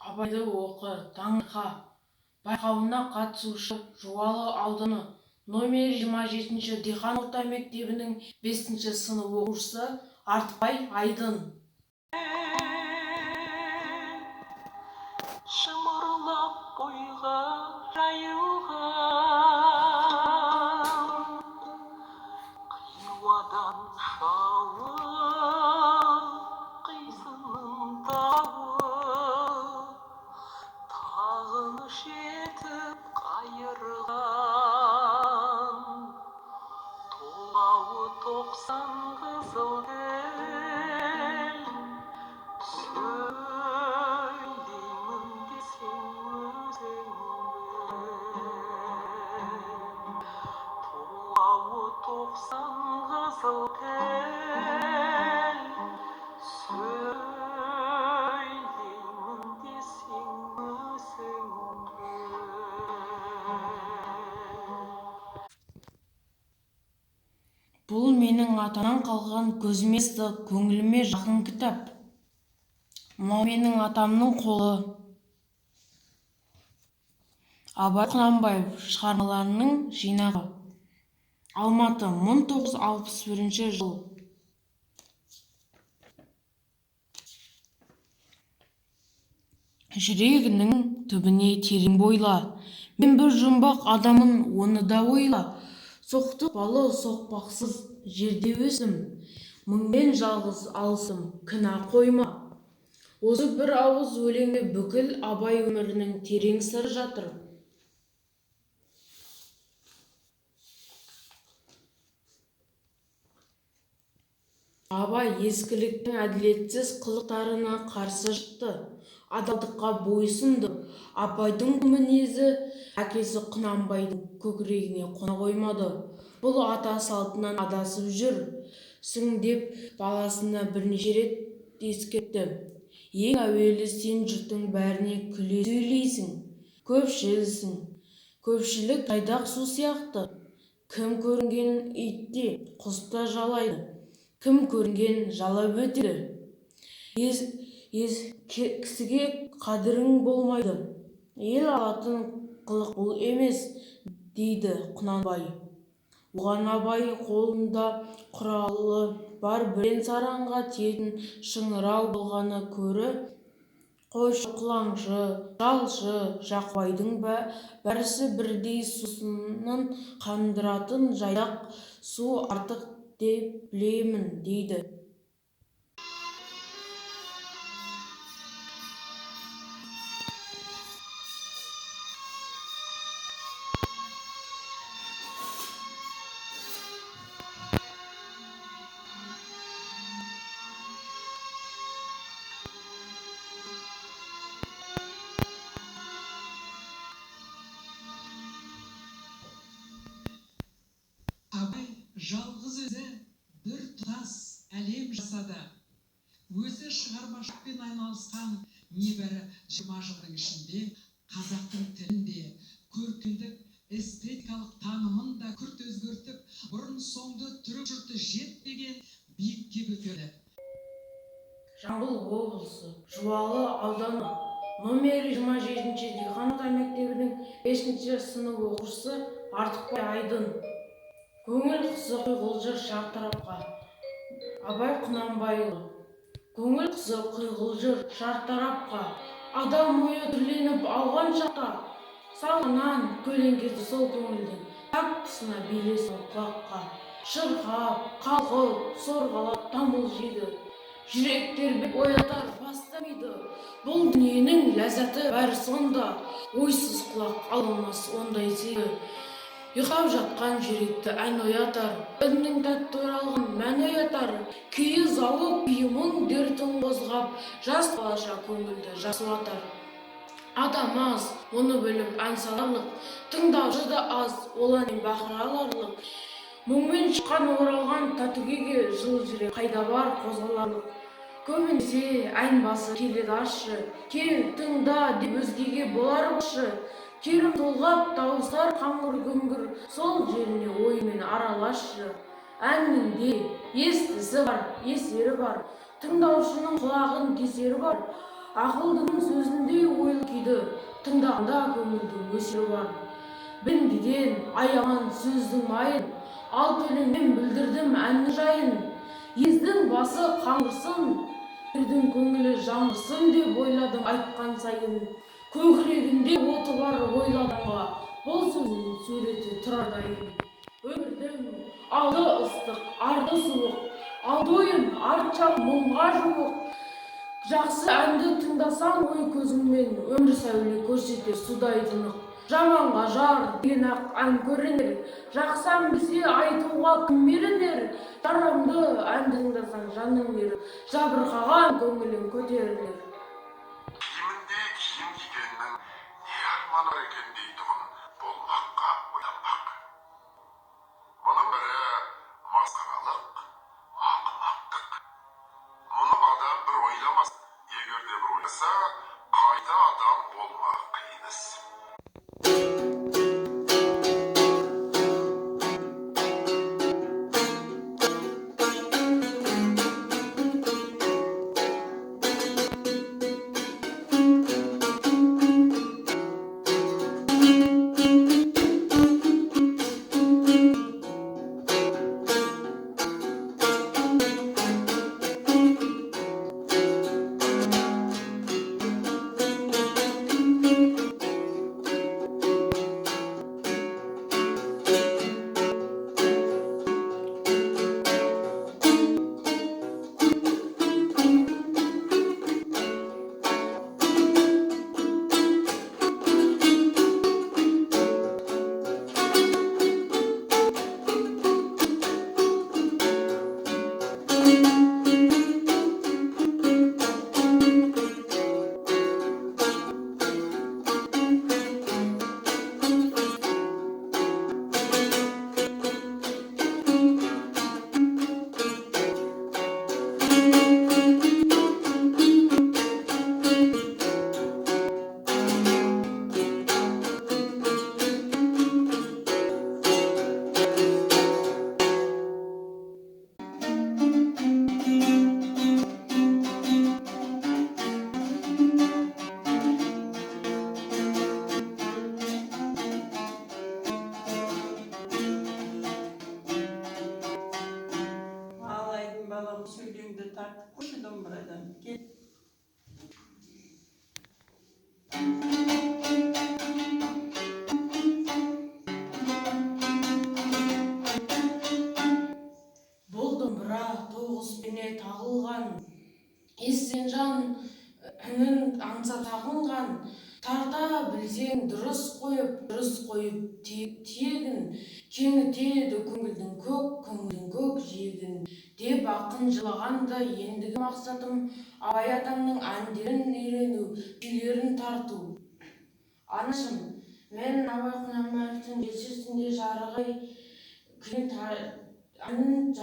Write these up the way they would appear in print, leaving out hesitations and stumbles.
Абайды оқы, таңырқа байқауына қатысушы Жуалы ауданы номері 27 Диқан орта мектебінің 5 сынып оқушысы Артықбай Айдын. Шымырлап бойға жайылған, Қиуадан шауып, қисынын тауып, тағыныш етіп қайырған, толғауы 90 қызыл тіл, сөйлеймін десең өзің біл. Толғауы 90 қызыл тіл, сөйлеймін десең өзің біл. Бұл менің атамнан қалған көзіме ыстық, көңіліме жақын кітап. Мынау менің атамның қолы. Абай Құнанбаев шығармаларының жинағы. Алматы, 1961 жыл. Жүрегіңнің түбіне терең бойла. Мен бір жұмбақ адаммын, оны да ойла. Соқтықпалы соқпақсыз жерде өстім. Мыңмен жалғыз алысым, кінә қойма. Осы бір ауыз өлеңде бүкіл Абай өмірінің терең сыры жатыр. Абай ескіліктің әділетсіз қылықтарына қарсы шықты, адалдыққа бойұсынды. Абайдың бұл мінезі әкесі Құнанбайдың көкірегіне қона қоймады. Бұл ата салтынан адасып жүрсің деп баласына бірнеше рет ескертті. Ең әуелі сен жұрттың бәріне күле сөйлейсің, көпшілсің. Көпшілік жайдақ су сияқты. Кім көрінген ит те, құс та жалайды. Кім көрінген жалап өтеді. Кісіге қадірің болмайды. Ел алатын қылық бұл емес, дейді Құнанбай. Оған Абай қолында құралы бар бірен-саранға тиетін шыңырау болғаны көрі қойшы, қылаңшы, жалшы, жақыбайдың бәрісі бірдей сусынын қандыратын жайдақ су артық деп білемін, дейді. Абай жалғыз өзі бір тұтас әлем жасады. Өзі шығармашылықпен айналысқан небәрі 20 жылдың ішінде қазақтың тілін де, көркемдік, эстетикалық танымын да күрт өзгертіп, бұрын соңды түрік жұрты жетпеген биікке көтерді. Жамбыл облысы, Жуалы ауданы, номері 27 Диқан орта мектебінің 5 сынып оқушысы Артықбай Айдын. Көңіл құсы құйғылжыр шартарапқа. Абай Құнанбайұлы. Көңіл құсы құйғылжыр шартарапқа. Адам ойы түрленіп ауған шақта, салғаннан көлеңкесі сол көңілдің тап тұсына билесін құлаққа. Шырқап, қалқып, сорғалап тамыл жейді. Жүрек тербеп оятар баста миды. Бұл дүниенің ләззаты бәрі сонда. Ойсыз құлақ ала алмас ондай сыйды. Ұйықтап жатқан жүректі ән оятар, үннің тәтті оралған мән оятар. Күйі зауық, күйі мұң дертін қозғап, жас балаша көңілді жасуатар. Адам аз, оны біліп ән саларлық, тыңдаушы да аз, ол әннен бақыра аларлық. Мұңмен шыққан оралған тәтті күйге жылы жүрек қайда бар қозғаларлық. Көбінесе ән басы келеді ащы, кел тыңда деп өзгеге болар басшы. Керім толғап дауыстар қаңғыр күңгір, сол жеріне оймен араласшы. Әннің де естісі бар, есері бар, тыңдаушының құлағын кесері бар. Ақылдының сөзіндей ойлы күйді тыңдағанда көңілдің өсері бар. Бендеден аяман сөздің майын, алты өлеңмен білдірдім әннің жайын. Ездің басы қаңғырсын, ердің көңілі жаңғырсын деп ойладым айтқан сайын. Көкірегінде оты бар ойлы адамға бұл сөздің суреті тұрар дайын. Өмірдің алды ыстық, арты суық, алды ойын, арт жағы мыңға жуық. Жақсы әнді тыңдасаң ой көзіңмен, өмір сәуле көрсетер судай тұнық. Жаманға жар деген ақ ән көрінер, жақсы ән білсе айтуға кім ерінер? Жарамды әнді тыңдасаң жаның еріп, жабырқаған көңілің көтерілер. Киіміндей киім кигеннің не арманы бар екен дейтұғын болмаққа ойланбақ. Мұның бірі масқаралық, ақымақтық. Мұны адам бір ойламас, егер де бір ойласа, қайта адам болмақ қиын іс. Ал, Айдын балам, сөйлеңді тартып қойшы домбырадан. Кел. Бұл домбыра тоғызбене тағылған, естіген жан үнін аңса тағынған. Тарта білсең дұрыс қойып, дұрыс қойып тиегін, кеңітеді көңілдің көк, көңілдің көк жиегін деп ақын жылағанда, ендігі мақсатым Абай атамның әндерін үйрену, күйлерін тарту. Анашым, мен Абай Құнанбаевтың Желсіз түнде жарық ай күйін әнін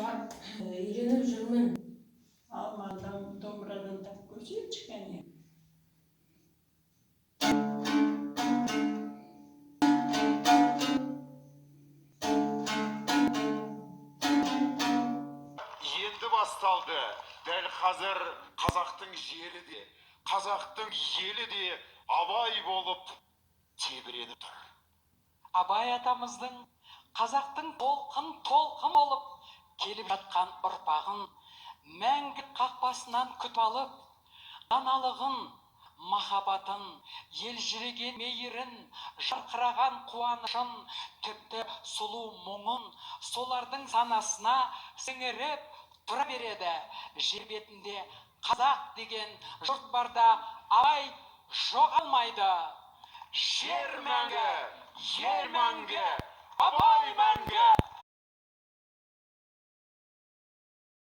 үйреніп жүрмін. Ал, маған домбырадан тартып көрсетші, кәне. Енді басталды. Дәл қазір қазақтың жері де, қазақтың елі де Абай болып тебіреніп тұр. Абай атамыздың қазақтың толқын толқын болып келіп жатқан ұрпағын мәңгі қақпасынан күтіп алып, даналығын, махаббатын, елжіреген мейірін, жарқыраған қуанышын, тіпті сұлу мұңын солардың санасына сіңіріп тұра береді. Жер бетінде қазақ деген жұрт барда Абай жоғалмайды. Жер мәңгі, ел мәңгі, Абай мәңгі!